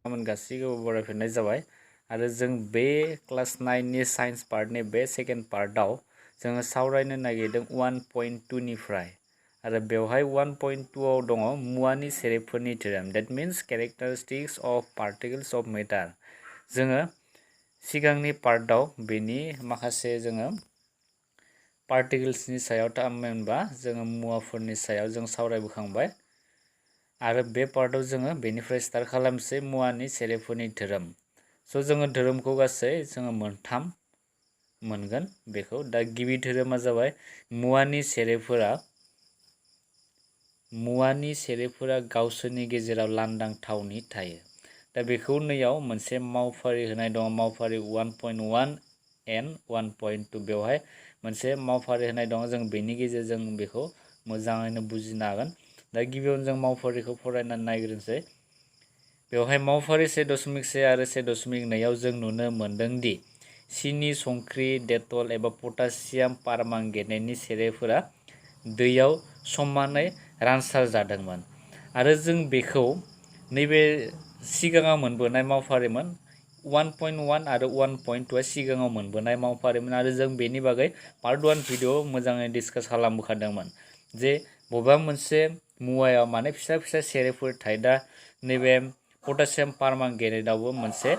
गामोन गासैखौबो बरायफिननाय जाबाय आरो जों बे क्लास 9 नि साइन्स पार्टनि बे सेकेन्ड पार्टआव जोङो सावरायनो नागिरदों 1.2 निफ्राय आरो बेवहाय 1.2 आव दङ मुवानि सेरेफफोरनि धोरोम that means characteristics of particles of matter जोङो सिगांनि पार्टआव बेनि माखासे जोङो पार्टिकल्सनि सायाव थामहिनबा जोङो मुवाफोरनि सायाव जों सावरायबोखांबाय आरो बे पार्टआव जोङो बेनिफ्राय स्टार्ट खालामसै मुवानि सेरेफफोरनि धोरोम स' जोङो धोरोमखौ गासै जोङो मोनथाम मोनगोन बेखौ दा गिबि धोरोमा जाबाय मुवानि सेरेफफोरा गावसोरनि गेजेराव लांदां थावनि थायो दा बेखौ नैयाव मोनसे मावफारि होनाय दङ मावफारि 1.1 एन 1.2 बेवहाय मोनसे मावफारि होनाय दङ जों बेनि गेजेरजों बेखौ मोजाङैनो बुजिनो हागोन दा गिबियावनो जों मावफारिखौ फरायनानै नायग्रोनोसै बेवहाय मावफारि 1.1 आरो 1.2 आव जों नुनो मोनदों दि सिनि संख्रि डेटल एबा पटासियाम पारमांगनेटनि सेरेफफोरा दैयाव समानै रानसार जादोंमोन आरो जों बेखौ नैबे सिगाङाव मोनबोनाय मावफारिमोन 1.1 आरो 1.2 सिगाङाव मोनबोनाय मावफारिमोन आरो जों बेनि बागै पार्ट 1 भिडिअ मोजाङै डिसकास खालामबोखादोंमोन जे बबेबा मोनसे मुवायाव माने फिसा फिसा सेरेफफोर थायो दा नैबे पटासियाम पारमांगनेटआवबो मोनसे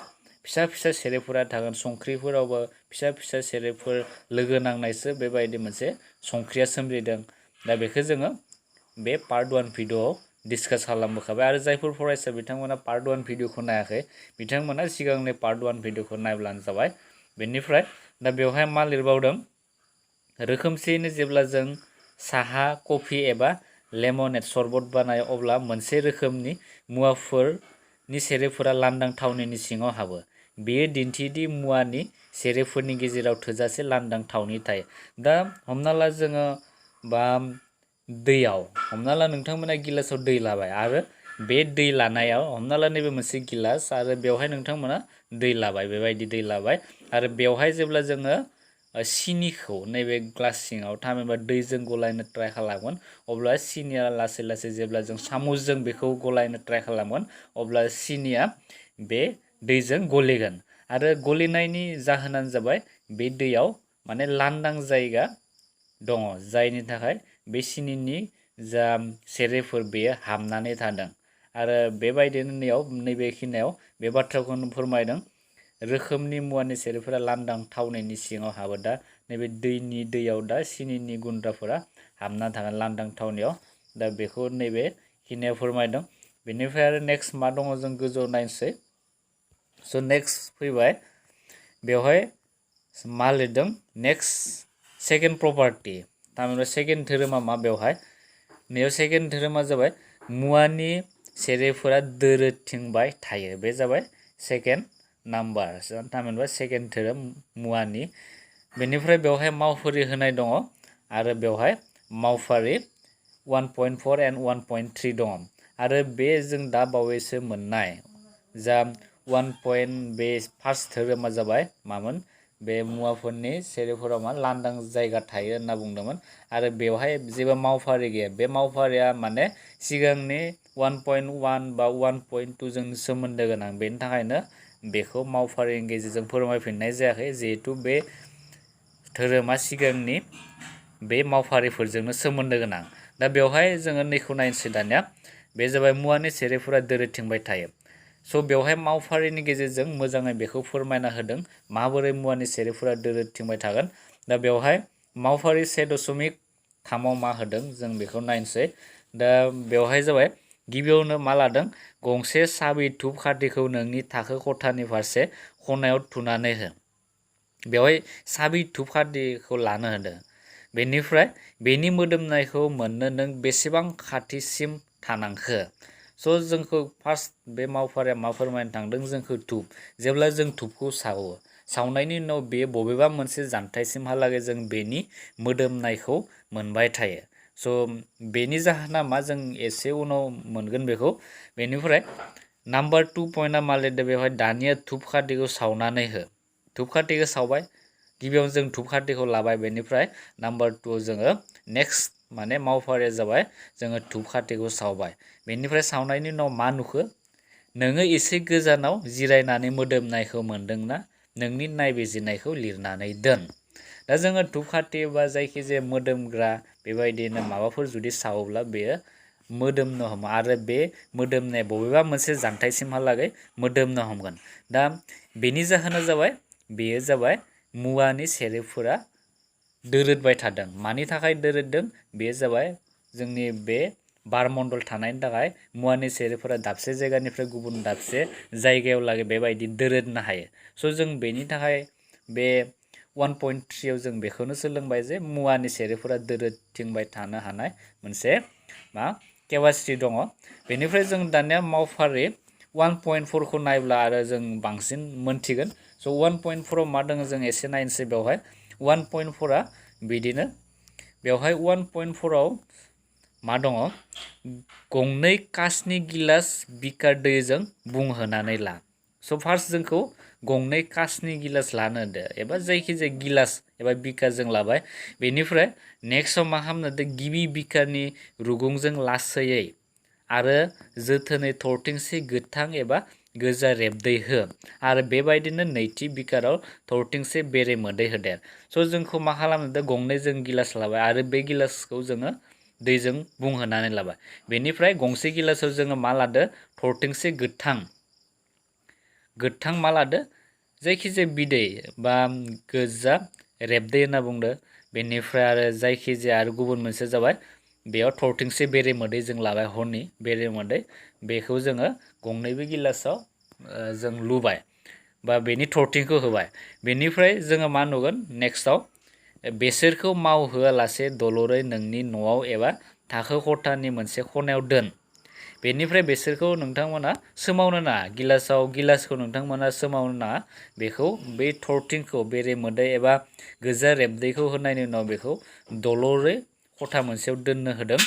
फिसा फिसा सेरेफफोरा थागोन संख्रिफोरावबो फिसा फिसा सेरेफफोर लोगो नांनायसो बेबायदि मोनसे संख्रिया सोमजिदों दा बेखौ जोङो बे पार्ट 1 भिडिअआव डिसकास खालामबोखाबाय आरो जायफोर फरायसा बिथांमोना पार्ट 1 भिडिअखौ नायाखै बिथांमोना सिगांनि पार्ट 1 भिडिअखौ नायब्लानो जाबाय बेनिफ्राय दा बेवहाय मा लिरबावदों रोखोमसेयैनो जेब्ला जों साहा कफि एबा लेमनेड सरबत बानायो अब्ला मोनसे रोखोमनि मुवाफोरनि सेरेफफोरा लांदां थावनिनि सिङाव हाबो बेयो दिन्थियोदि मुवानि सेरेफफोरनि गेजेराव थोजासे लांदां थावनि थायो दा हमना ला जोङो बा दैयाव हमना ला नोंथांमोना गिलासाव दै लाबाय आरो बे दै लानायाव हमना ला नैबे मोनसे गिलास आरो बेवहाय नोंथांमोना दै लाबाय बेबायदि दै लाबाय आरो बेवहाय जेब्ला जोङो सिनिखौ नैबे ग्लास सिङाव थामहिनबा दैजों गलायनो ट्राइ खालामगोन अब्ला सिनिया लासै लासै जेब्ला जों सामुसजों बेखौ गलायनो ट्राइ खालामगोन अब्ला सिनिया बे दैजों गलिगोन आरो गलिनायनि जाहोनानो जाबाय बे दैयाव माने लांदां जायगा दङ जायनि थाखाय बे सिनिनि जा सेरेफफोर बेयो हाबनानै थादों आरो बेबायदिनो नैबेखिनियाव बे बाथ्राखौनो फोरमायदों रोखोमनि मुवानि सेरेफफोरा लांदां थावनायनि सिङाव हाबो दा नैबे दैयाव दा सिनिनि गुन्द्राफोरा हाबना थागोन लांदां थावनियाव दा बेखौ नैबे खिनियाव फोरमायदों बेनिफ्राय आरो नेक्स्ट मा दङ जों गोजौआव नायनोसै स' नेक्स्ट फैबाय बेवहाय मा लिरदों नेक्स्ट सेकेन्ड प्रपार्टि थामहिनबा सेकेन्ड धोरोमा मा बेवहाय नैयाव सेकेन्ड धोरोमा जाबाय मुवानि सेरेफफोरा दोरोदथिंबाय थायो बे जाबाय सेकेन्ड नाम्बार थामहिनबा सेकेन्ड धोरोम मुवानि बेनिफ्राय बेवहाय मावफारि होनाय दङ आरो बेवहाय मावफारि 1.4 एन्ड 1.3 दङ आरो बे जों दा बावैसो मोननाय जा 1. बे फार्स्ट धोरोमा जाबाय मामोन बे मुवाफोरनि सेरेफफोराव मा लांदां जायगा थायो होनना बुंदोंमोन आरो बेवहाय जेबो मावफारि गैया बे मावफारिया माने सिगांनि 1.1 बा 1.2 जों सोमोन्दो गोनां बेनि थाखायनो बेखौ मावफारिनि गेजेरजों फोरमायफिननाय जायाखै जिहेथु बे धोरोमा सिगांनि बे मावफारिफोरजोंनो सोमोन्दो गोनां दा बेवहाय जोङो नैखौ नायनोसै दानिया बे जाबाय मुवानि सेरेफफोरा दोरोदथिंबाय थायो स' बेवहाय मावफारिनि गेजेरजों मोजाङै बेखौ फोरमायना होदों माबोरै मुवानि सेरेफफोरा दोरोदथिंबाय थागोन दा बेवहाय मावफारि 1.3 मा होदों जों बेखौ नायनोसै दा बेवहाय जाबाय गिबियावनो मा लादों गंसे साबि धुप खाथिखौ नोंनि थाखो खथानि फारसे खनायाव थुनानै हो बेवहाय साबि धुप खाथिखौ लानो होदों बेनिफ्राय बेनि मोदोमनायखौ मोननो नों बेसेबां खाथिसिम थानांखो स' जोंखौ फार्स्ट बे मावफारिया मा फोरमायनो थांदों जोंखौ धुप जेब्ला जों धुपखौ सावो सावनायनि उनाव बे बबेबा मोनसे जानथायसिमहालागै जों बेनि मोदोमनायखौ मोनबाय थायो स' बेनि जाहोना मा जों एसे उनाव मोनगोन बेखौ बेनिफ्राय नाम्बार 2 पइन्टआ मा लिरदों बेवहाय दानिया धुप खाथिखौ सावनानै हो धुप खाथिखौ सावबाय गिबियावनो जों धुप खाथिखौ लाबाय बेनिफ्राय नाम्बार 2 जोङो नेक्स्ट माने मावफारिया जाबाय जोङो धुप खाथिखौ सावबाय बेनिफ्राय सावनायनि उनाव मा नुखो नोङो एसे गोजानाव जिरायनानै मोदोमनायखौ मोन्दोंना नोंनि नायबिजिरनायखौ लिरनानै दोन। दा जोङो धुपखाथि बा जायखिजाया मोदोमग्रा बेबायदिनो माबाफोर जुदि सावोब्ला बेयो मोदोमनो हमो आरो बे मोदोमनाय बबेबा मोनसे जानथायसिमहालागै मोदोमनो हमगोन। दा बेनि जाहोना जाबाय बेयो जाबाय मुवानि सेरेबफोरा दोरोदबाय थादों। मानि थाखाय दोरोददों? बेयो जाबाय जोंनि बे बारमण्डल थानायनि थाखाय मुवानि सेरेबफोरा दाबसे जायगानिफ्राय गुबुन दाबसे जायगायाव लागै बेबायदि दोरोदनो हायो। स' जों बेनि थाखाय बे 1.3 जों बेखौनो सोलोंबाय जे मुवानि सेरेबफोरा दोरोदथिंबाय थानो हानाय मोनसे केपासिटि दङ। बेनिफ्राय जों दानिया मावफारि 1.4 खौ नायब्ला आरो जों बांसिन मोनथिगोन। स' 1.4 आव मा दङ जों एसे नायनोसै बेवहाय 1.4 आ बिदिनो बेवहाय 1.4 आव मा दङ गंनै कासनि गिलास बिकार दैजों बुंहोनानै ला। स' फार्स्ट जोंखौ गंनै कासनि गिलास लानो होदो एबा जायखिजाया गिलास एबा बिकारजों लाबाय। बेनिफ्राय नेक्स्टआव मा खालामनो होदो गिबि बिकारनि रुगुंजों लासैयै आरो जोथोनै थरथिंसे गोथां एबा गोजा रेबदै हो आरो बेबायदिनो नैथि बिकाराव थरथिंसे बेरे मोदै होदेर। स' जोंखौ मा खालामनो होदो गंनै जों गिलास लाबाय आरो बे गिलासखौ जोङो दैजों बुंहोनानै लाबाय। बेनिफ्राय गंसे गिलासाव जोङो मा लादो थरथिंसे गोथां मा लादो जायखिजाया बिदै बा गोजा रेबदै होनना बुंदो। बेनिफ्राय आरो जायखिजाया आरो गुबुन मोनसे जाबाय बेयाव थरथिंसे बेरे मोदै जों लाबाय हरनि बेरे मोदै बेखौ जोङो गंनैबो गिलासाव जों लुबाय बा बेनि थरथिंखौ होबाय। बेनिफ्राय जोङो मा नुगोन नेक्स्टआव बेसोरखौ मावहोआलासे दलरै नोंनि न'आव एबा थाखो खथानि मोनसे खनायाव दोन। बेनिफ्राय बेसोरखौ नोंथांमोना सोमावनो नाङा गिलासखौ नोंथांमोना सोमावनो नाङा। बेखौ बै थरथिंखौ बेरे मोदै एबा गोजा रेबदैखौ होनायनि उनाव बेखौ दलरै खथा मोनसेयाव दोननो होदों।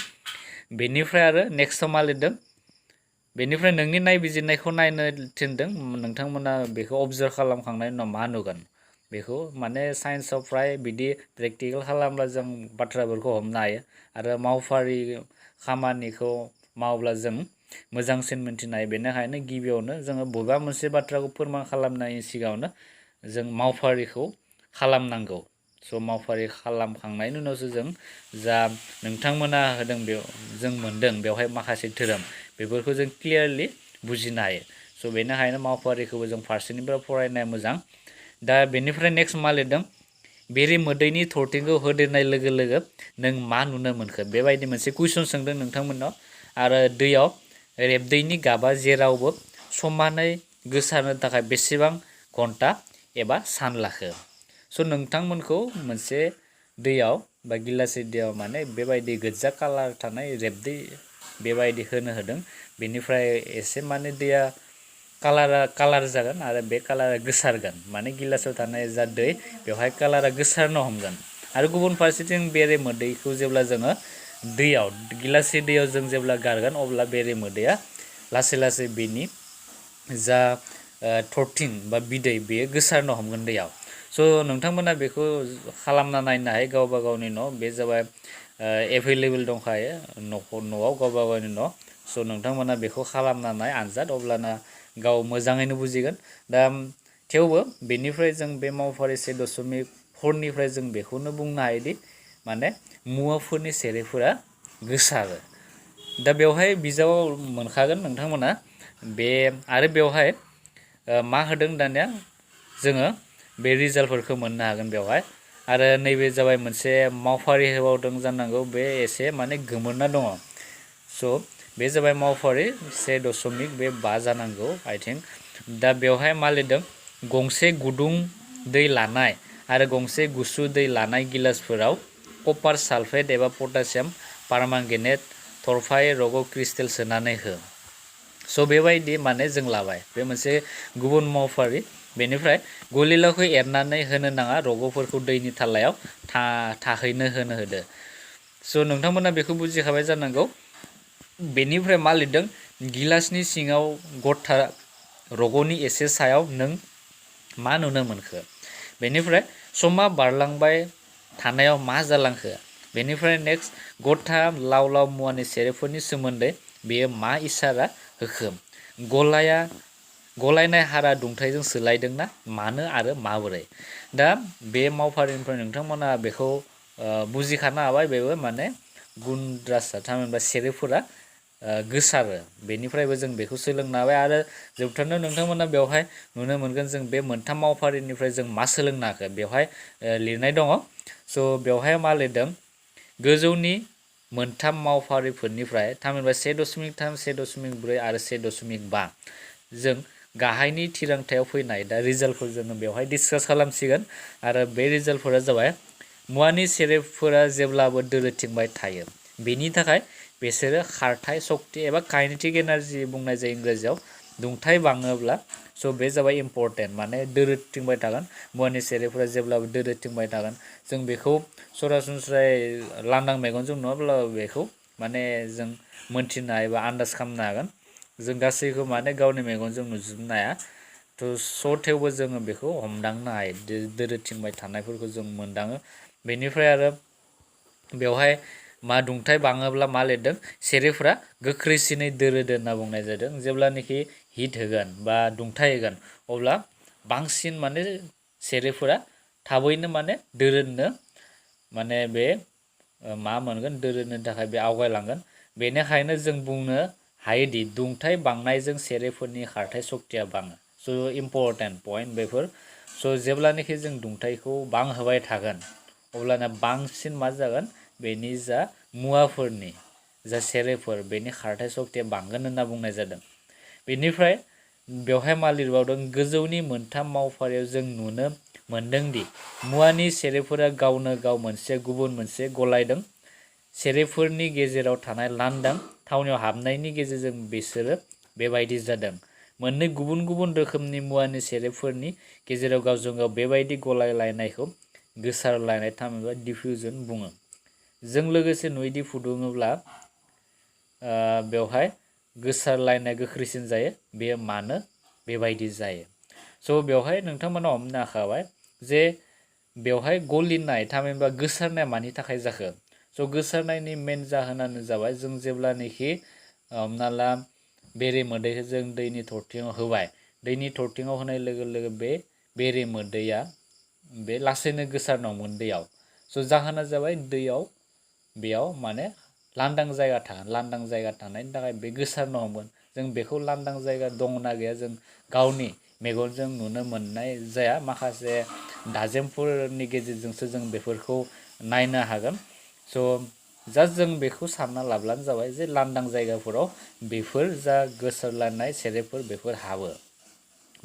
बेनिफ्राय आरो नेक्स्टआव मा लिरदों बेनिफ्राय नोंनि नायबिजिरनायखौ नायनो थिनदों। नोंथांमोना बेखौ अबजार्भ खालामखांनायनि उनाव मा नुगोन बेखौ माने साइन्सआव फ्राय बिदि प्रेक्टिकेल खालामब्ला जों बाथ्राफोरखौ हमनो हायो आरो मावफारि खामानिखौ मावब्ला जों मोजांसिन मोनथिनो हायो। बेनिखायनो गिबियावनो जोङो बबेबा मोनसे बाथ्राखौ फोरमान खालामनायनि सिगाङावनो जों मावफारिखौ खालामनांगौ। स' मावफारि खालामखांनायनि उनावसो जों जा नोंथांमोना होदों बेयाव जों मोनदों बेवहाय माखासे धोरोम बेफोरखौ जों क्लियारलि बुजिनो हायो। स' बेनिखायनो मावफारिखौबो जों फारसेनिफ्राय फरायनाया मोजां। दा बेनिफ्राय नेक्स्ट मा लिरदों बेरे मोदैनि थरथिंखौ होदेरनाय लोगो लोगो नों मा नुनो मोनखो बेबायदि मोनसे कुइसन सोंदों नोंथांमोननाव। आरो दैयाव रेबदैनि गाबा जेरावबो समानै गोसारनो थाखाय बेसेबां घन्टा एबा सान लाखो। स' नोंथांमोनखौ मोनसे दैयाव बा गिलाससे दैयाव माने बेबायदि गोजा कालार थानाय रेबदै बेबायदि होनो होदों। बेनिफ्राय एसे माने दैया कालार जागोन आरो बे कालारा गोसारगोन माने गिलासाव थानाय जा दै बेवहाय कालारा गोसारनो हमगोन। आरो गुबुन फारसेथिं बेरे मोदैखौ जेब्ला जोङो दैयाव गिलाससे दैयाव जों जेब्ला गारगोन अब्ला बेरे मोदैया लासै लासै बेनि जा थरथिं बा बिदै बेयो गोसारनो हमगोन दैयाव। स' नोंथांमोना बेखौ खालामना नायनो हायो गावबा गावनि न' बे जाबाय एभेलेबेल दंखायो न'आव गावबा गावनि न'। स' नोंथांमोना बेखौ खालामना नाय आनजाद अब्लाना गाव मोजाङैनो बुजिगोन। दा थेवबो बेनिफ्राय जों बे मावफारि 1.4निफ्राय जों बेखौनो बुंनो हायोदि माने मुवाफोरनि सेरेबफोरा गोसारो। दा बेवहाय बिजाबाव मोनखागोन नोंथांमोना बे आरो बेवहाय मा होदों दानिया जोङो बे रिजाल्टफोरखौ मोननो हागोन बेवहाय। आरो नैबे जाबाय मोनसे मावफारि होबावदों जानांगौ बे एसे माने गोमोरना दङ। स' बे जाबाय मावफारि 1.5 जानांगौ आइ थिंक। दा बेवहाय मा लिरदों गंसे गुदुं दै लानाय आरो गंसे गुसु दै लानाय गिलासफोराव कपार सालफेट एबा पटासियाम पारमांगेनेट थरफायै रग' क्रिस्टेल सोनानै हो। स' बेबायदि माने जों लाबाय बे मोनसे गुबुन मावफारि। बेनिफ्राय गलिलाखौ एरनानै होनो नाङा रग'फोरखौ दैनि थालायाव थाहैनो होनो होदो। स' नोंथांमोना बेखौ बुजिखाबाय जानांगौ। बेनिफ्राय मा लिरदों गिलासनि सिङाव गथा रग'नि एसे सायाव नों मा नुनो मोनखो। बेनिफ्राय समा बारलांबाय थानायाव मा जालांखो। बेनिफ्राय नेक्स्ट गथा लाव लाव मुवानि सेरेबफोरनि सोमोन्दै बेयो मा इसारा होखो। गलायनाय हारा दुंथाइजों सोलायदोंना मानो आरो माबोरै दा बे मावफारिनिफ्राय नोंथांमोना बेखौ बुजिखानो हाबाय बेबो माने गुनद्रासा थामहिनबा सेरेफोरा गोसारो बेनिफ्रायबो जों बेखौ सोलोंनो हाबाय आरो जोबथारनायाव नोंथांमोना बेवहाय नुनो मोनगोन जों बे मोनथाम मावफारिनिफ्राय जों मा सोलोंनो हाखो बेवहाय लिरनाय दङ स' बेवहाय मा लिरदों गोजौनि मोनथाम मावफारिफोरनिफ्राय थामहिनबा 1.3 1.4 आरो 1.5 जों गाहायनि थिरांथायाव फैनाय दा रिजाल्टखौ जोङो बेवहाय डिसकास खालामसिगोन आरो बे रिजाल्टफोरा जाबाय मुवानि सेरेफफोरा जेब्लाबो दोरोदथिंबाय थायो बेनि थाखाय बिसोरो खारथाय शक्ति एबा काइनेटिक एनार्जि बुंनाय जायो इंराजियाव दुंथाइ बाङोब्ला स' बे जाबाय इम्परटेन्ट माने दोरोदथिंबाय थागोन मुवानि सेरेफफोरा जेब्लाबो दोरोदथिंबाय थागोन जों बेखौ सरासनस्रायै लांदां मेगनजों नुवाब्लाबो बेखौ माने जों मोनथिनो एबा आन्दाज खालामनो हागोन जों गासैखौ माने गावनि मेगनजों नुजोबनो हाया थ' स' थेवबो जोङो बेखौ हमदांनो हायो दोरोदथिंबाय थानायफोरखौ जों मोनदाङो बेनिफ्राय आरो बेवहाय मा दुंथाइ बाङोब्ला मा लिरदों सेरेफफोरा गोख्रैसिनै दोरोदो होनना बुंनाय जादों जेब्लानोखि हिट होगोन बा दुंथाइ होगोन अब्ला बांसिन माने सेरेफफोरा थाबैनो माने दोरोदनो माने बे मा मोनगोन दोरोदनो थाखाय बे आवगायलांगोन बेनिखायनो जों बुंनो हायोदि दुंथाइ बांनायजों सेरेफफोरनि खारथाय शक्तिया बाङो स' इम्परटेन्ट पइन्ट बेफोर स' जेब्लानोखि जों दुंथाइखौ बांहोबाय थागोन अब्लाना बांसिन मा जागोन बेनि जा मुवाफोरनि जा सेरेफफोर बेनि खारथाय शक्तिया बांगोन होनना बुंनाय जादों बेनिफ्राय बेवहाय मा लिरबावदों गोजौनि मोनथाम मावफारियाव जों नुनो मोनदोंदि मुवानि सेरेफफोरा गावनो गाव मोनसे गुबुन मोनसे गलायदों सेरेफफोरनि गेजेराव थानाय लांदां थावनियाव हाबनायनि गेजेरजों बिसोरो बेबायदि जादों मोननै गुबुन गुबुन रोखोमनि मुवानि सेरेफफोरनि गेजेराव गावजों गाव बेबायदि गलायलायनायखौ गोसारलायनाय थामहिनबा डिफ्यूजन बुङो जों लोगोसे नुयोदि फुदुङोब्ला बेवहाय गोसारलायनाया गोख्रैसिन जायो बेयो मानो बेबायदि जायो स' बेवहाय नोंथांमोना हमनो हाखाबाय जे बेवहाय गलिनाय थामहिनबा गोसारनाया मानि थाखाय जाखो स' गोसारनायनि मेन जाहोनानो जाबाय जों जेब्लानोखि हमना ला बेरे मोदैखौ जों दैनि थरथिङाव होबाय दैनि थरथिङाव होनाय लोगो लोगो बे बेरे मोदैया बे लासैनो गोसारनो हमगोन दैयाव स' जाहोना जाबाय दैयाव बेयाव माने लांदां जायगा थानायनि थाखाय बे गोसारनो हमगोन जों बेखौ लांदां जायगा दंना गैया जों गावनि मेगनजों नुनो मोननाय जाया माखासे दाजेमफोरनि गेजेरजोंसो जों बेफोरखौ नायनो हागोन स' जास्ट जों बेखौ सानना लाब्लानो जाबाय जे लांदां जायगाफोराव बेफोर जा गोसारलायनाय सेरेफफोर बेफोर हाबो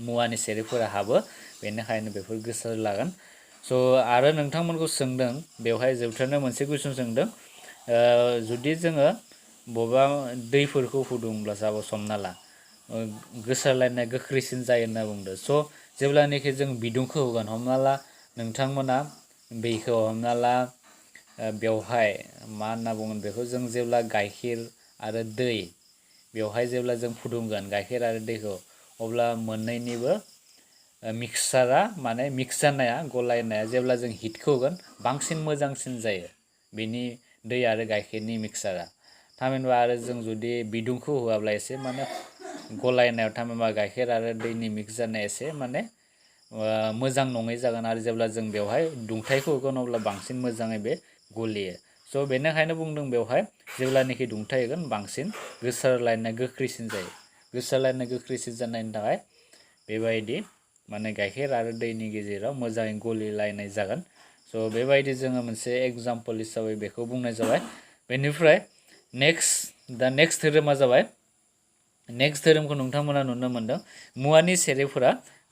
मुवानि सेरेफफोरा हाबो बेनिखायनो बेफोर गोसारलागोन स' आरो नोंथांमोनखौ सोंदों बेवहाय जोबथारनायाव मोनसे कुइसन सोंदों जुदि जोङो बबेबा दैफोरखौ फुदुंब्ला सापस हमना ला गोसारलायनाया गोख्रैसिन जायो होनना बुंदों स' जेब्लानोखि जों बिदुंखौ होगोन हमना ला नोंथांमोना बेखौ हमना ला बेवहाय मा होनना बुंगोन बेखौ जों जेब्ला गाइखेर आरो दै बेवहाय जेब्ला जों फुदुंगोन गाइखेर आरो दैखौ अब्ला मोननैनिबो मिक्सचारा माने मिक्स जानाया गलायनाया जेब्ला जों हिटखौ होगोन बांसिन मोजांसिन जायो बेनि दै आरो गाइखेरनि मिक्सचारा थामहिनबा आरो जों जुदि बिदुंखौ होआब्ला एसे माने गलायनायाव थामहिनबा गाइखेर आरो दैनि मिक्स जानाया एसे माने मोजां नङै जागोन आरो जेब्ला जों बेवहाय दुंथाइखौ होगोन अब्ला बांसिन मोजाङै बे गलियो स' बेनिखायनो बुंदों बेवहाय जेब्लानोखि दुंथाइ होगोन बांसिन गोसारलायनाया गोख्रैसिन जायो गोसारलायनाय गोख्रैसिन जानायनि थाखाय बेबायदि माने गाइखेर आरो दैनि गेजेराव मोजाङै गलिलायनाय जागोन स' बेबायदि जोङो मोनसे एग्जाम्पल हिसाबै बेखौ बुंनाय जाबाय बेनिफ्राय नेक्स्ट धोरोमा जाबाय नेक्स्ट धोरोमखौ नोंथांमोना नुनो मोनदों मुवानि सेरेफफोरा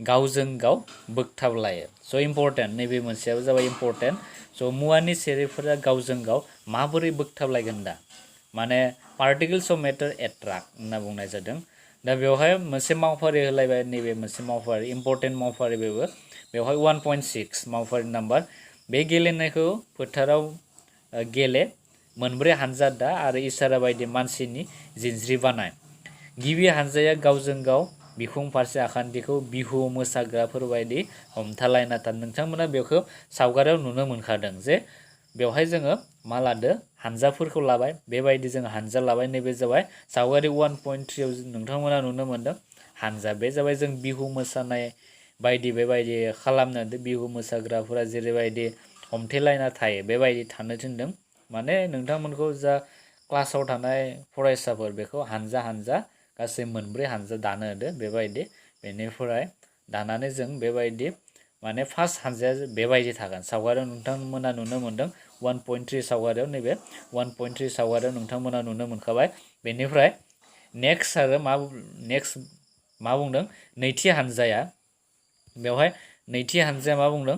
गावजों गाव बोगथाबलायो स' इम्परटेन्ट नैबे मोनसेयाबो जाबाय इम्परटेन्ट स' मुवानि सेरेफफोरा गावजों गाव माबोरै बोगथाबलायगोन दा माने पार्टिकल्स अफ मेटार एट्राक्ट होनना बुंनाय जादों दा बेवहाय मोनसे मावफारि होलायबाय नैबे मोनसे मावफारि इम्परटेन्ट मावफारि बेवहाय 1.6 मावफारि नाम्बार बे गेलेनायखौ फोथाराव गेले मोनब्रै हानजा दा आरो इसारा बायदि मानसिनि जिनज्रि बानाय गिबि हानजाया गावजों गाव बिखुं फारसे आखान्थिखौ बिहु मोसाग्राफोरबायदि हमथालायना था नोंथांमोना बेखौ सावगारियाव नुनो मोनखादों जे बेवहाय जोङो मा लादो हानजाफोरखौ लाबाय बेबायदि जों हानजा लाबाय नैबे जाबाय सावगारि 1.3 आव नोंथांमोना नुनो मोनदों हानजा बे जाबाय जों बिहु मोसानाय बायदि बेबायदि खालामनो बिहु मोसाग्राफोरा जेरैबायदि हमथेलायना थायो बेबायदि थानो थिनदों माने नोंथांमोनखौ जा क्लासाव थानाय फरायसाफोर बेखौ हानजा हानजा गासै मोनब्रै हानजा दानो होदो बेबायदि बेनिफ्राय दानानै जों बेबायदि माने फार्स्ट हानजाया बेबायदि थागोन सावगारियाव नोंथांमोना नुनो मोनदों 1.3 सावगारियाव नैबे 1.3 सावगारियाव नोंथांमोना नुनो मोनखाबाय बेनिफ्राय नेक्स्ट आरो मा बुंदों नैथि हानजाया बेवहाय नैथि हानजाया मा बुंदों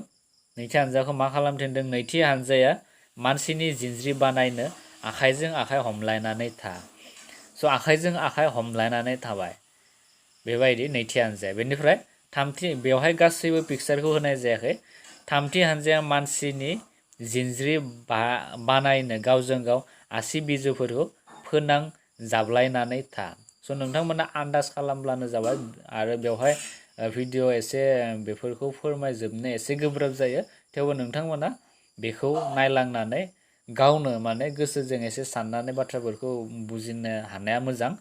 नैथि हानजाखौ मा खालामथिनदों नैथि हानजाया मानसिनि जिनज्रि बानायनो आखाइजों आखाइ हमलायनानै था स' आखाइजों आखाइ हमलायनानै थाबाय बेबायदि नैथि हानजाया बेनिफ्राय थामथि बेवहाय गासैबो पिक्सारखौ होनाय जायाखै थामथि हानजाया मानसिनि जिनज्रि बानायनो गावजों गाव आसि बिजौफोरखौ फोनांजाबलायनानै था स' नोंथांमोना आन्दाज खालामब्लानो जाबाय आरो बेवहाय भिडिअ एसे बेफोरखौ फोरमायजोबनो एसे गोब्राब जायो थेवबो नोंथांमोना बेखौ नायलांनानै गावनो माने गोसोजों एसे साननानै बाथ्राफोरखौ बुजिनो हानाया मोजां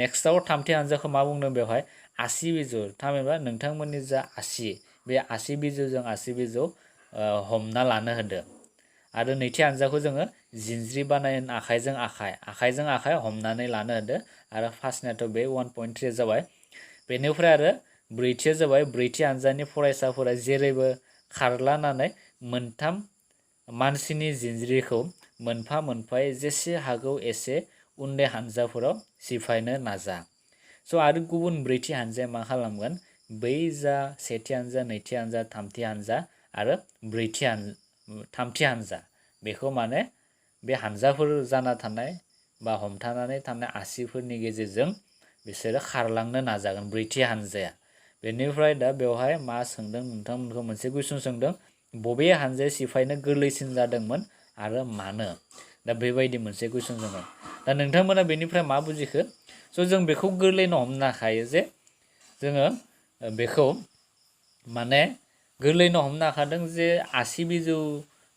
नेक्स्टआव थामथि हानजाखौ मा बुंदों बेवहाय आसि बिजौ थामहिनबा नोंथांमोननि जा आसि बे आसि बिजौजों आसि बिजौ हमना लानो होदो आरो नैथि हानजाखौ जोङो जिनज्रि बानायनो आखाइजों आखाइ हमनानै लानो होदो आरो फार्स्टनियाथ' बे 1.3 जाबाय बेनिफ्राय आरो ब्रैथिया जाबाय ब्रैथि हानजानि फरायसाफोरा जेरैबो खारलानानै मोनथाम मानसिनि जिनज्रिखौ मोनफा मोनफायै जेसे हागौ एसे उन्दै हानजाफोराव सिफायनो नाजा स' आरो गुबुन ब्रैथि हानजाया मा खालामगोन बै जा सेथि हानजा नैथि हानजा थामथि हानजा आरो थामथि हानजा बेखौ माने बे हानजाफोर जाना थानाय बा हमथानानै थानाय आसिफोरनि गेजेरजों बिसोरो खारलांनो नाजागोन ब्रैथि हानजाया बेनिफ्राय दा बेवहाय मा सोंदों नोंथांमोनखौ मोनसे कुइसन सोंदों बबे हानजाया सिफायनो गोरलैसिन जादोंमोन आरो मानो दा बेबायदि मोनसे कुइसन जोङो दा नोंथांमोना बेनिफ्राय मा बुजिखो स' जों बेखौ गोरलैनो हमनो हाखायो जे जोङो बेखौ माने गोरलैनो हमनो हाखादों जे आसि बिजौ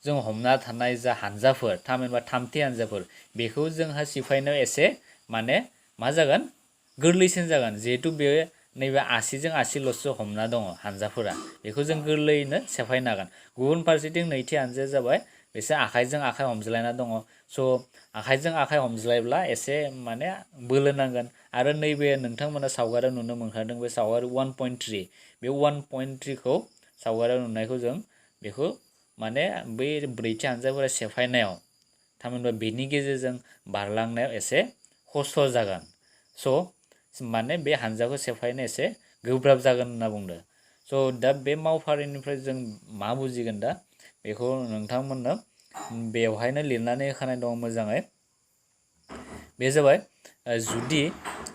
जों हमना थानाय जा हानजाफोर थामहिनबा थामथि हानजाफोर बेखौ जोंहा सिफायनो एसे माने मा जागोन गोरलैसिन जागोन जिहेथु बे नैबे आसिजों आसिल'सो हमना दङ हानजाफोरा बेखौ जों गोरलैयैनो सेफायनो हागोन गुबुन फारसेथिं नैथि हानजाया जाबाय बिसोर आखाइजों आखाइ हमज्लायना दङ स' आखाइजों आखाइ हमज्लायब्ला एसे माने बोलो नांगोन आरो नैबे नोंथांमोना सावगारियाव नुनो मोनखादों बे सावगारि 1.3 बे 1.3खौ सावगारियाव नुनायखौ जों बेखौ माने बै ब्रैथि हानजाफोरा सेफायनायाव थामहिनबा बेनि गेजेरजों बारलांनायाव एसे खस्थ' जागोन स' माने बे हानजाखौ सेफायनो एसे गोब्राब जागोन होनना बुंदों स' दा बे मावफारिनिफ्राय जों मा बुजिगोन दा बेखौ नोंथांमोननो बेवहायनो लिरनानै होखानाय दङ मोजाङै बे जाबाय जुदि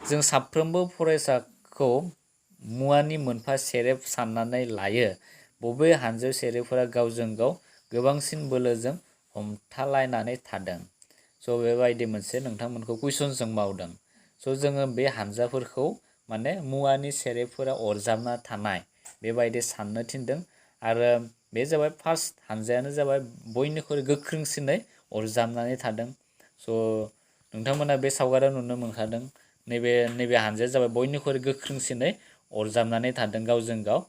जों साफ्रोमबो फरायसाखौ मुवानि मोनफा सेरेब साननानै लायो बबे हानजायाव सेरेबफोरा गावजों गाव गोबांसिन बोलोजों हमथालायनानै थादों स' बेबायदि मोनसे नोंथांमोनखौ कुइसन जों मावदों स' जोङो बे हानजाफोरखौ माने मुवानि सेरेबफोरा अरजाबना थानाय बेबायदि साननो थिनदों आरो बे जाबाय फार्स्ट हानजायानो जाबाय बयनिख्रुइ गोख्रोंसिनै अरजाबनानै थादों स' नोंथांमोना बे सावगारियाव नुनो मोनखादों नैबे हानजाया जाबाय बयनिख्रुइ गोख्रोंसिनै अरजाबनानै थादों गावजों गाव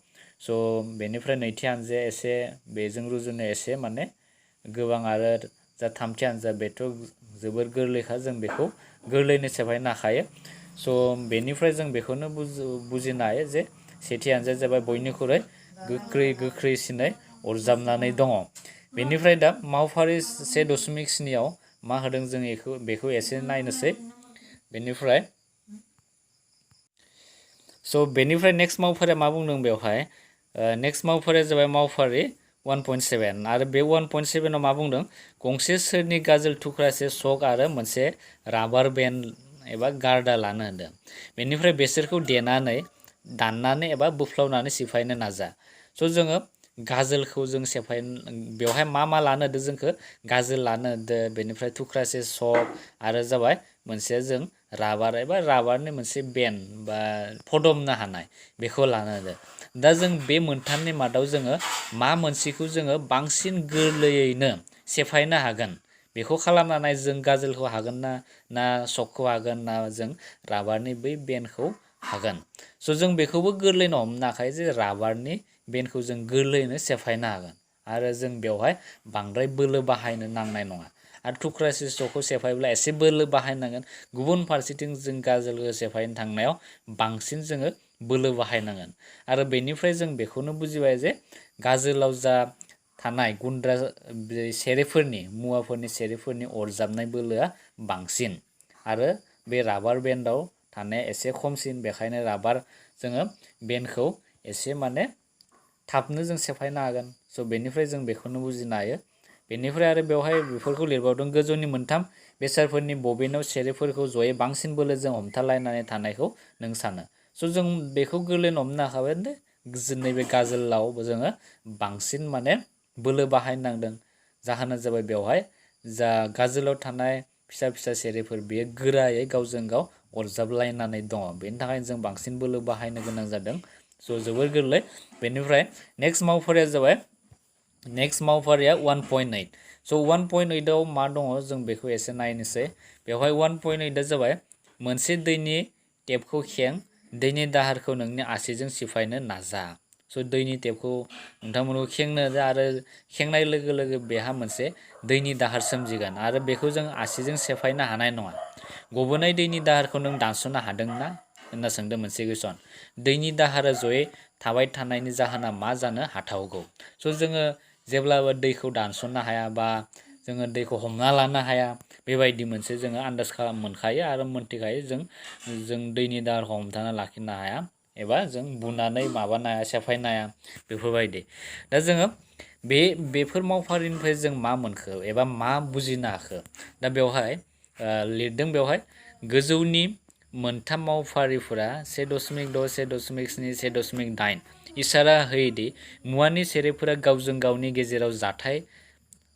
स' बेनिफ्राय नैथि हानजाया एसे बेजों रुजुनाय एसे माने गोबां आरो जा थामथि हानजा बेथ' जोबोर गोरलैखा जों बेखौ गोरलैनो सेफायनो हाखायो स' बेनिफ्राय जों बेखौनो बुजिनो हायो जे सेथि हानजाया जाबाय बयनिख्रुइ गोख्रैसिनै अरजाबनानै दङ बेनिफ्राय दा मावफारि 1.7 मा होदों जों बेखौ एसे नायनोसै बेनिफ्राय बेनिफ्राय नेक्स्ट मावफारिया मा बुंदों बेवहाय नेक्स्ट मावफारिया जाबाय मावफारि 1.7 आरो बे 1.7 मा बुंदों गंसे सोरनि गाजोल थुख्रासे चक आरो मोनसे राबार बेन्ड एबा गार्डा लानो होदों बेनिफ्राय बेसोरखौ दाननानै एबा बोफ्लावनानै सिफायनो नाजा स' जोङो गाजोलखौ जों बेवहाय मा लानो होदों जोंखौ गाजोल लानो होदों बेनिफ्राय थुख्रासे चक आरो जाबाय मोनसे जों राबार एबा राबारनि मोनसे बेन्ड बा फदमनो हानाय बेखौ लानो होदों दा जों बे मोनथामनि मादाव जोङो मा मोनसेखौ जोङो बांसिन गोरलैयैनो सेफायनो हागोन बेखौ खालामनानै जों गाजोलखौ हागोन ना सकखौ हागोन ना जों राबारनि बै बेन्डखौ हागोन। स' जों बेखौबो गोरलैनो हमनो हाखायो जे राबारनि बेन्डखौ जों गोरलैयैनो सेफायनो हागोन आरो जों बेवहाय बांद्राय बोलो बाहायनो नांनाय नङा। आरो थुख्रासे सकखौ सेफायब्ला एसे बोलो बाहायनांगोन। गुबुन फारसेथिं जों गाजोलखौ सेफायनो थांनायाव बांसिन जोङो बोलो बाहायनांगोन। आरो बेनिफ्राय जों बेखौनो बुजिबाय जे गाजोलाव जा थानाय गुन्द्रा सेरेफोरनि मुवाफोरनि सेरेफोरनि अरजाबनाय बोलोआ बांसिन आरो बे राबार बेन्डआव थानाया एसे खमसिन। बेखायनो राबार जोङो बेन्डखौ एसे माने थाबनो जों सेफायनो हागोन। स' बेनिफ्राय जों बेखौनो बुजिनो हायो। बेनिफ्राय आरो बेवहाय बेफोरखौ लिरबावदों गोजौनि मोनथाम बेसादफोरनि बबेनाव सेरेफोरखौ जयै बांसिन बोलोजों हमथालायनानै थानायखौ नों सानो। स' जों बेखौ गोरलैनो हमनो हाखाबाय दे नैबे गाजोलाव जोङो बांसिन माने बोलो बाहायनांदों। जाहोना जाबाय बेवहाय जा गाजोलाव थानाय फिसा फिसा सेरेफोर बेयो गोरायै गावजों गाव अरजाबलायनानै दङ। बेनि थाखायनो जों बांसिन बोलो बाहायनो गोनां जादों। स' जोबोर गोरलै। बेनिफ्राय नेक्स्ट मावफारिया जाबाय नेक्स्ट मावफारिया 1.8। स' 1.8आव मा दङ जों बेखौ एसे नायनोसै। बेवहाय 1.8आ जाबाय मोनसे दैनि टेपखौ खें, दैनि दाहारखौ नोंनि आसिजों सिफायनो नाजा। स' दैनि टेपखौ नोंथांमोनखौ खेंनो आरो खेंनाय लोगो लोगो बेहा मोनसे दैनि दाहार सोमजिगोन आरो बेखौ जों आसिजों सेफायनो हानाय नङा। गबोनाय दैनि दाहारखौ नों दानस'नो हादोंना होनना सोंदों मोनसे कुइसन। दैनि दाहारा जयै थाबाय थानायनि जाहोना मा जानो हाथावगौ? स' जोङो जेब्लाबो दैखौ दानस'नो हाया बा जोङो दैखौ हमना लानो हाया बेबायदि मोनसे जोङो आन्दाज मोनखायो आरो मोनथिखायो जों दैनि दाहारखौ हमथाना लाखिनो हाया एबा जों बुनानै माबानो हाया सेफायनो हाया बेफोरबायदि। दा जोङो बेफोर मावफारिनिफ्राय जों मा मोनखो एबा मा बुजिनो हाखो? दा बेवहाय लिरदों बेवहाय गोजौनि मोनथाम मावफारिफोरा 1.6, 1.7, 1.8 इसारा होयोदि मुवानि सेरेफफोरा गावजों गावनि गेजेराव जाथाय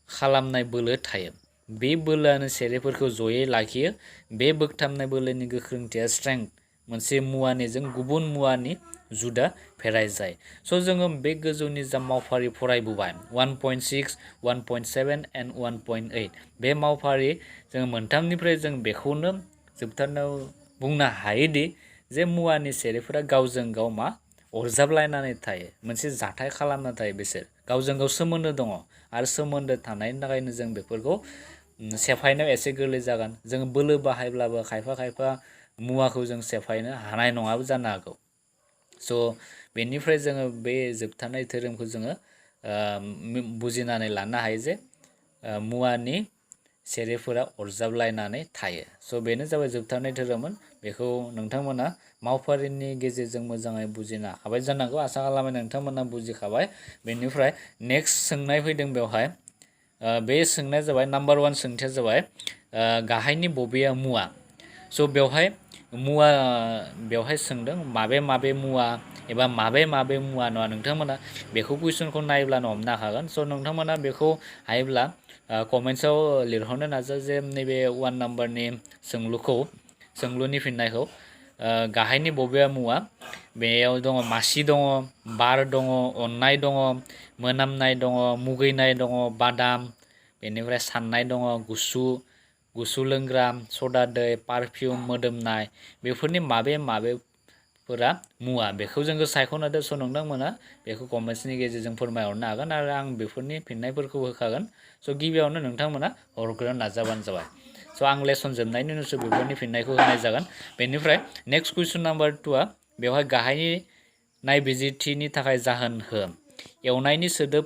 खालामनाय बोलो थायो। बे बोलोआनो सेरेफोरखौ जयै लाखियो। बे बोगथाबनाय बोलोनि गोख्रोंथिया स्ट्रेंथ मोनसे मुवानिजों गुबुन मुवानि जुदा फेरायजाय। स' जोङो बे गोजौनि जा मावफारि फरायबोबाय 1.6, 1.7 and 1.8 बे मावफारि जोङो मोनथामनिफ्राय जों बेखौनो जोबथारनायाव बुंनो हायोदि जे मुवानि सेरेफोरा गावजों गाव मा अरजाबलायनानै थायो। मोनसे जाथाय खालामना थायो। बिसोर गावजों गाव सोमोन्दो दङ आरो सोमोन्दो थानायनि थाखायनो जों बेफोरखौ सेफायनायाव एसे गोरलै जागोन। जों बोलो बाहायब्लाबो खायफा मुवाखौ जों सेफायनो हानाय नङाबो जानो हागौ। स' बेनिफ्राय जोङो बे जोबथानाय धोरोमखौ जोङो बुजिनानै लानो हायो जे मुवानि सेरेफोरा अरजाबलायनानै थायो। स' बेनो जाबाय जोबथारनाय धोरोममोन। बेखौ नोंथांमोना मावफारिनि गेजेरजों मोजाङै बुजिनो हाबाय जानांगौ। आसा खालामो नोंथांमोना बुजिखाबाय। बेनिफ्राय नेक्स्ट सोंनाय फैदों बेवहाय। बे सोंनाया जाबाय नाम्बार 1 सोंथिया जाबाय गाहायनि बबेया मुवा? स' बेवहाय सोंदों माबे मुवा एबा माबे मुवा नङा। नोंथांमोना बेखौ कुइसनखौ नायब्लानो हमनो हाखागोन। स' नोंथांमोना बेखौ हायोब्ला कमेन्ट्सआव लिरहरनो नाजा जे नैबे 1 नाम्बारनि सोंलुनि फिननायखौ गाहायनि बबेया मुवा? बेयाव दङ मासि दङ, बार दङ, अननाय दङ, मोनामनाय दङ, मुगैनाय दङ, बादाम, बेनिफ्राय साननाय दङ, गुसु लोंग्रा, सदा दै, पारफिउम, मोदोमनाय बेफोरनि माबेफोरा मुवा बेखौ जोङो सायख'नो हादों। स' नोंथांमोना बेखौ कमेन्ट्सनि गेजेरजों फोरमायहरनो हागोन आरो आं बेफोरनि फिननायफोरखौ होखागोन। स' गिबियावनो नोंथांमोना हरग्रोनो नाजाबानो जाबाय। स' आं लेसन जोबनायनि उनावसो बेफोरनि फिननायखौ होनाय जागोन। बेनिफ्राय नेक्स्ट कुइसन नाम्बार 2आ बेवहाय गाहायनि नायबिजिरथिनि थाखाय जाहोन हो। एवनायनि सोदोब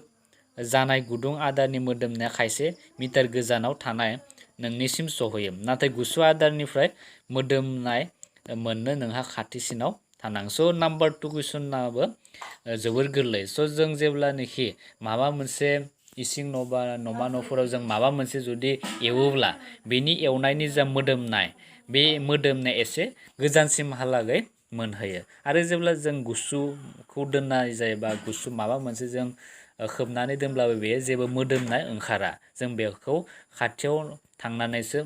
जानाय गुदुं आदारनि मोदोमनाया खायसे मिटार गोजानाव थानाय नोंनिसिम सहैयो, नाथाय गुसु आदारनिफ्राय मोदोमनाय मोननो नोंहा खाथिसिनाव थानांगौ। स' नाम्बार 2 कुइसनाबो जोबोर गोरलै। स' जों जेब्लानोखि माबा मोनसे इसिं न' बा न'मा न'फोराव जों माबा मोनसे जुदि एवोब्ला बेनि एवनायनि जा मोदोमनाय बे मोदोमनाया एसे गोजानसिमहालागै मोनहैयो। आरो जेब्ला जों गुसुखौ दोननाय जायोबा गुसु माबा मोनसे जों खोबनानै दोनब्लाबो बेयो जेबो मोदोमनाय ओंखारा। जों बेखौ खाथियाव थांनानैसो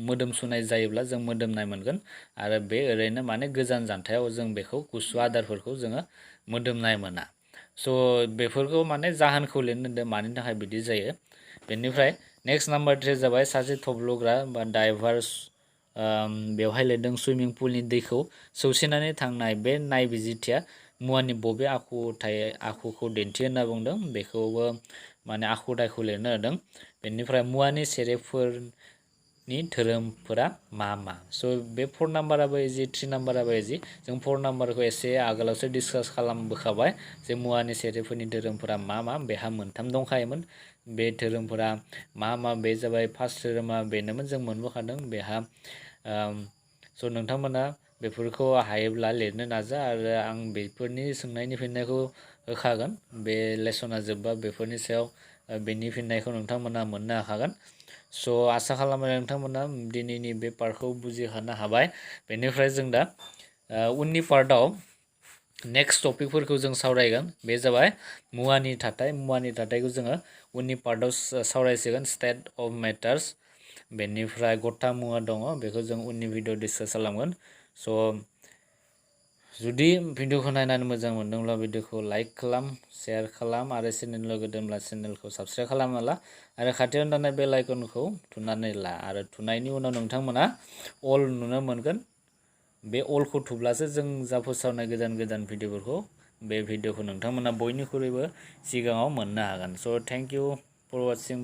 मोदोमसुनाय जायोब्ला जों मोदोमनाय मोनगोन आरो बे ओरैनो माने गोजान जानथायाव जों बेखौ गुसु आदारफोरखौ जोङो मोदोमनाय मोना। स' बेफोरखौ माने जाहोनखौ लिरनो होदों मानि थाखाय बिदि जायो। बेनिफ्राय नेक्स्ट नाम्बार 3 जाबाय सासे थब्लग्रा बा डाइभार्स बेवहाय लिरदों सुइमिं पुलनि दैखौ सौसिनानै थांनाय बे नायबिजिरथिया मुवानि बबे आखुखौ दिन्थियो होनना बुंदों बेखौबो माने आखुथायखौ लिरनो होदों बेनिफ्राय मुवानि सेरेबफोरनि धोरोमफोरा मा मा स' बे 4 नाम्बाराबो इजि 3 नाम्बाराबो इजि जों 4 नाम्बारखौ एसे आगोलावसो डिसकास खालामबोखाबाय जे मुवानि सेरेबफोरनि धोरोमफोरा मा मा बेहा मोनथाम दंखायोमोन बे धोरोमफोरा मा मा बे जाबाय फार्स्ट धोरोमा बेनोमोन जों मोनबोखादों बेहा स' नोंथांमोना बेफोरखौ हायोब्ला लिरनो नाजा आरो आं बेफोरनि सोंनायनि फिननायखौ होखागोन बे लेसना जोबबा बेफोरनि सायाव बेनि फिननायखौ नोंथांमोना मोननो हाखागोन स' आसा खालामो नोंथांमोना दिनैनि बे पार्टखौ बुजिखानो हाबाय बेनिफ्राय जों दा उननि पार्टआव नेक्स्ट टपिकफोरखौ जों सावरायगोन बे जाबाय मुवानि थाथायखौ जोङो उननि पार्टआव सावरायसिगोन स्टेट अफ मेटार्स बेनिफ्राय गथा मुवा दङ बेखौ जों उननि भिडिअ डिसकास खालामगोन स' जुदि भिडिअखौ नायनानै मोजां मोनदोंब्ला भिडिअखौ लाइक खालाम शेयार खालाम आरो चेनेल लोगो दोनब्ला चेनेलखौ साबस्क्राइब खालामना ला आरो खाथियाव थानाय बेल आइकनखौ थुनानै ला आरो थुनायनि उनाव नोंथांमोना अल नुनो मोनगोन बे अलखौ थुब्लासो जों जा फोसावनाय गोदान भिडिअफोरखौ बे भिडिअखौ नोंथांमोना बयनिख्रुइबो सिगाङाव मोननो हागोन स' थेंक इउ फर वाचिं